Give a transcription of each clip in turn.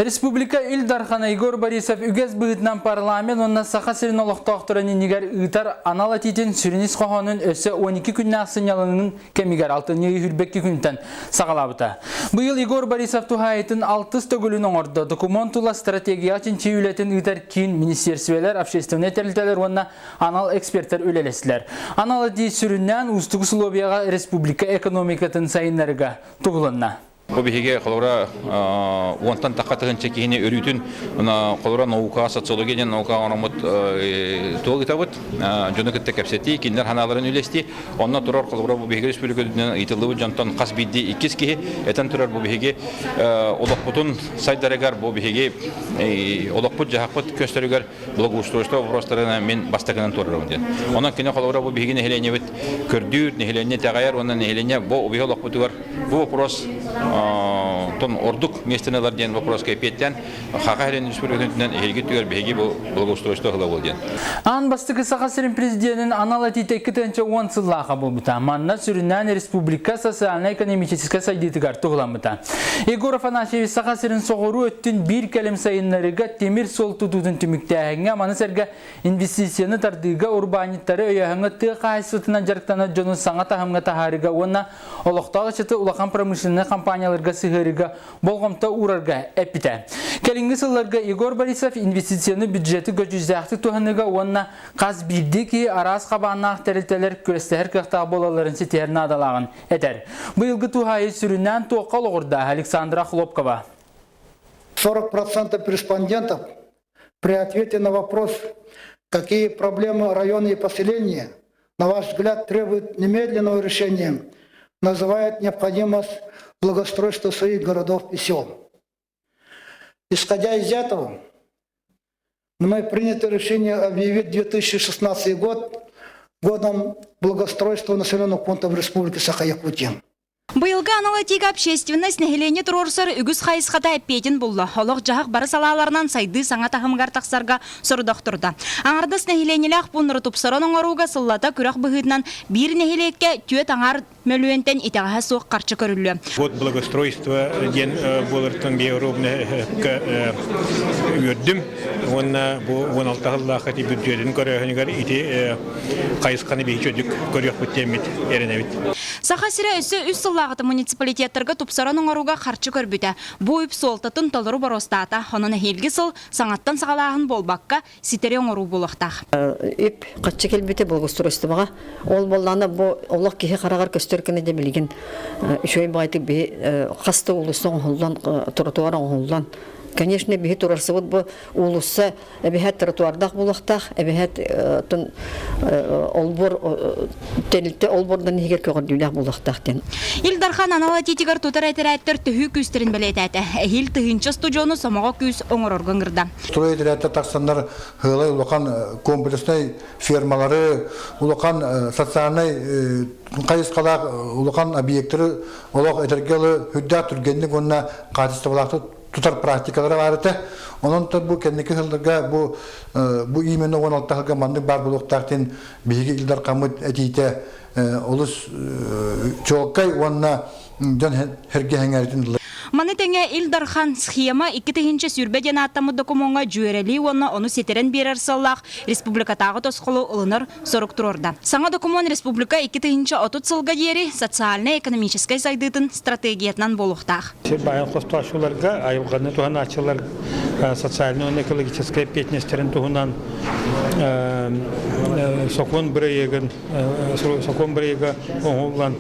Республика Ил Дархана Егор Борисов үгэс быһыытынан парламент уонна Саха сирин олохтоохторун иннигэр ыытар анал этиитин сүрүн ис хоһоонун өссө 12 күннээх сынньалаҥын кэмигэр алтынньы сүүрбэкки күнтэн саҕалаабыта. Быйыл Егор Борисов туһаайытын алтыс төгүлүн оҥордо. Докумуон тула стратегия чинчийии үлэтин ыытар киин министиэрсибэлэр, общественнай тэрилтэлэр уонна анал экспертэр үлэлэстилэр. Анал этии сүрүннээн уустук условияҕа республика экономикатын сайыннарыга туһуланна. Бу биһиги холобура уонтан тахха тыһыынча киһини өрүүтүн холобура наука, социология диэн наука оҥороммут туох ыытабыт, дьону кытта кэпсэтии, кинилэр санааларын үлэстии. Онно турар холобура бу биһиги республика үрдүнэн ыйытыллыбыт дьонтон хас биирдии иккис киһи этэн турар бу биһиги олохпутун сайдарыгар, бу биһиги олохпут-дьаһахпыт көстөрүгэр благоустройство вопростарына мин бастакынан туруорабын диэн. Онон кини холобура бу биһиги нэһилиэнньэбит көрдүүр, нэһилиэнньэ итэҕэйэр уонна нэһилиэнньэ бу биһи олохпутугар бу вопрос тон ордук миэстэни ылар диэн вопроска эпиэттээн Хаха Херен Республикатын эһиги түгэр биһиги бу благоустройство ыла буол диэн. Аан бастакы Саха сирин президенин анал этиитэ 2010 сыллааха буолбута. Манна сүрүннээн республика социально-экономическай сайдыытыгар туһуламмыта. Егор Афанасьевич Саха сирин соҕуруу өттүн биир кэлим сайыннарыыга тимир суол тутуутун түмүктээһиҥҥэ, маны сэргэ инвестицияны тардыыга, урбаанньыттары өйөөһүҥҥэ тыа хаһаайыстыбатынан дьарыктанар дьону саҥа таһымҥа таһаарыыга уонна олохтоох ыччаты улахан промышленнай компанияларга сыһыарыыга болҕомто уурарга эппитэ. Кэлиҥҥи сылларга Егор Борисов инвестицияны бюджеты көдьүүстээхтик туһаныыга уонна хас биирдии киһи араас хабааннаах тэрилтэлэр күрэстэһэр кыахтаах буолалларын ситиһэр наадалааҕын этэр. Быйылгы туһаайыы сүрүннээн туохха олоҕурда Александра Хлопкова. 40% респондентов при ответе на вопрос, какие проблемы района и поселения, на ваш взгляд, требуют немедленного решения, называют необходимость благоустройства своих городов и сел. Исходя из этого, мной принято решение объявить 2016 год годом благоустройства населенных пунктов Республики Саха-Якутия. Быйылгы анал этиигэ общественность нэһилиэнньэ туруорсар үгүс хайысхата эппиэтин булла. Олох-дьаһах бары салааларынан сайдыы саҥа таһымыгар тахсарга сорудах турда. Аҥардас нэһилиэнньэлээх пууннары тупсаран оҥорууга сыллата күрэх быһыытынан биир нэһилиэккэ түөрт аҥаар мөлүйүөнтэн итэҕэһэ суох харчы көрүллүө. Год благоустройства диэн буолартан биоробнэһэккэ үөрдүм уонна бу 16 сыллаахха ити бүддьүөтүн көрөөһүнүгэр ити хайысханы биһи чөдүк көрүөхпүт диэммит эрэнэбит. Саха сирэ өссө үс сыллааҕыта муниципалитеттарга тупсаран оҥорууга харчы көрбүтэ. Бу үп суолтатын толору боруостаата. Онон эһиилги сыл саҥаттан саҕалааһын буолбакка, ситэри оҥоруу буолуохтаах. Үп харчы кэлбитэ благоустройствоҕа. Ол буоллаҕына бу олох киһи хараҕар көстөр гына дьэ билигин үчүгэй баҕайытык биһи хас да уулусса оҥоһуллан, тротуар оҥоһуллан Конечно, биһи турарсыбыт бу уулусса эбэһээт тротуардаах буолуохтаах, эбэһээт олбуор тэрилтэ олбуордан иһигэр көҕөрдүүлээх буолуохтаах диэн. Ил Дархан анал этиитигэр тутар этэрээттэр төһүү күүстэрин бэлиэтээтэ. Эһиил тыһыынча устудьуону сомоҕо күүс оҥорорго ыҥырда. Строй этэрээттэр тахсаннар сыалай улахан комплекснай фермалары, улахан социальнай хайысхалаах улахан объекттары олох этэргэ дылы үрдээх түргэнник уонна хаачыстыбалаахтык тутар практикалара баар этэ. Онон бу кэнники сылларга бу бу именно 16 сылга маннык баар буолуохтаах диэн биһиги Ил Дархаммыт этиитэ олус чуолкай уонна дьон сэргэһэҥээритин ылла. Маны тэҥэ Ил Дархан схема 2020 диэн ааттаммыт докумуоҥҥа дьүөрэлии уонна ону ситэрэн биэрэр сыаллаах республикатааҕы тосхолу ылынар сорук туруорда. Саҥа докумуон республика 2030 сылга диэри социальнай-экономическай сайдыытын стратегиятынан буолуохтаах. Сир баайын хостооччуларга, айылҕаны туһанааччылар социальнай уонна экологическай эппиэтинэстэрин туһунан сокуон бырайыагын сокуон бырайыага оҥоһуллан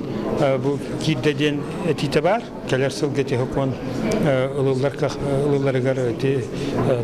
бу киирдэ диэн этиитэ баар. Кэлэр сылга ити сокуон ылыллар ылылларыгар ити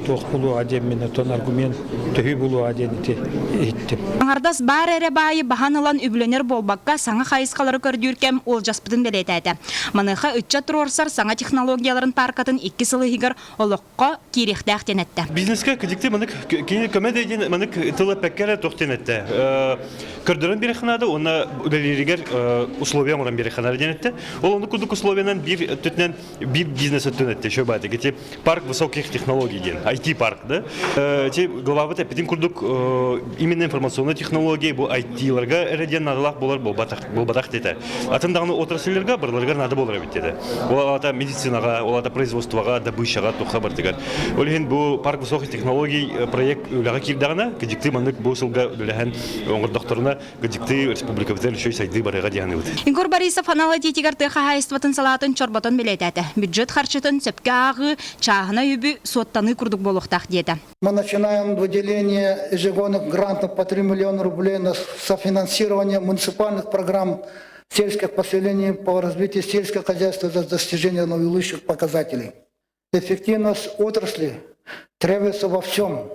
туох булуоҕа диэммин оттон аргумент төһүү булуоҕа диэн ити иһиттим. Аҥардас баар эрэ баайы баһан ылан үбүлэнэр буолбакка, саҥа хайысхалары көрдүүр кэм уолдьаспытын бэлиэтээтэ. Маныаха ыччат туруорсар саҥа технологияларын пааркатын икки сыл иһигэр олоххо киирэр. киириэхтээх диэн эттэ. Бизнескэ кыдьыкты манык кини көмө диэн манык тыл эппэккэ эрэ туох диэн эттэ. Көрдөрөн биэриэххэ наада уонна үлэлииригэр условия оҥорон биэриэххэ наада диэн эттэ. Ол оннук курдук условиянан биир өттүнэн биир бизнес өттүн эттэ. Еще баатык ити парк высоких технологий диэн IT-парк да. Ити главабыт эппитин курдук именно информационная технология бу IT-ларга эрэ диэн наадалаах буолар буолбатах буолбатах диэтэ. Атын даҕаны отрасльларга барыларыгар наада буолар эбит диэтэ. Ол аата медицинаҕа, ол аата производствоҕа, добычаҕа, туохха барытыгар. Ол иһин бу парк высоких технологий проект үлэҕэ киирдэҕинэ, кыдьыктыы маннык бу сылга үлэлэһэн оҥордохторуна, кыдьыктыы республикабытыгар үчүгэй сайдыы барыаҕа диэн саныыбыт. Егор Борисов анал этиитигэр тыа хаһаайыстыбатын салаатын чорботон бэлиэтээтэ. Бюджет харчытын сөпкө ааҕыы, чааһынай үбү суоттаныы курдук буолуохтаах диэтэ. Мы начинаем выделение ежегодных грантов по 3 миллиона рублей на софинансирование муниципальных программ сельских поселений по развитию сельского хозяйства за достижение наилучших показателей. Эффективность отрасли требуется во всем.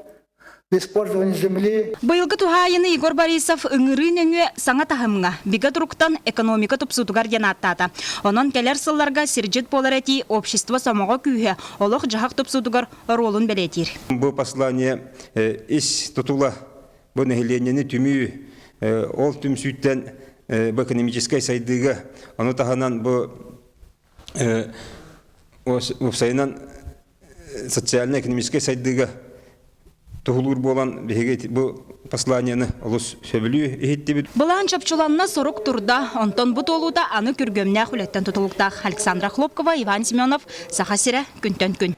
В использовании земли. Быйылгы туһаайыны Егор Борисов ыҥырыы нөҥүө саҥа таһымҥа, бигэ туруктан экономика тупсуутугар диэн ааттаата. Онон кэлэр сылларга сирдьит буолар этии общество сомоҕо күүһэ олох-дьаһах тупсуутугар оруолун бэлиэтиир. Бу послание ис тутула бу нэһилиэнньэни түмүү, ол түмсүүттэн бу экономическай сайдыыга, ону таһынан бу уопсайынан социально-экономическай сайдыыга туһулуур буолан биһиги бу посланияны олус сөбүлүү иһиттибит. Былаан чопчуланна, сорук турда. Онтон бу туолуута аны күргүөмнээх үлэттэн тутулуктаах. Александра Хлопкова, Иван Семенов, Саха сирэ, күнтэн күн.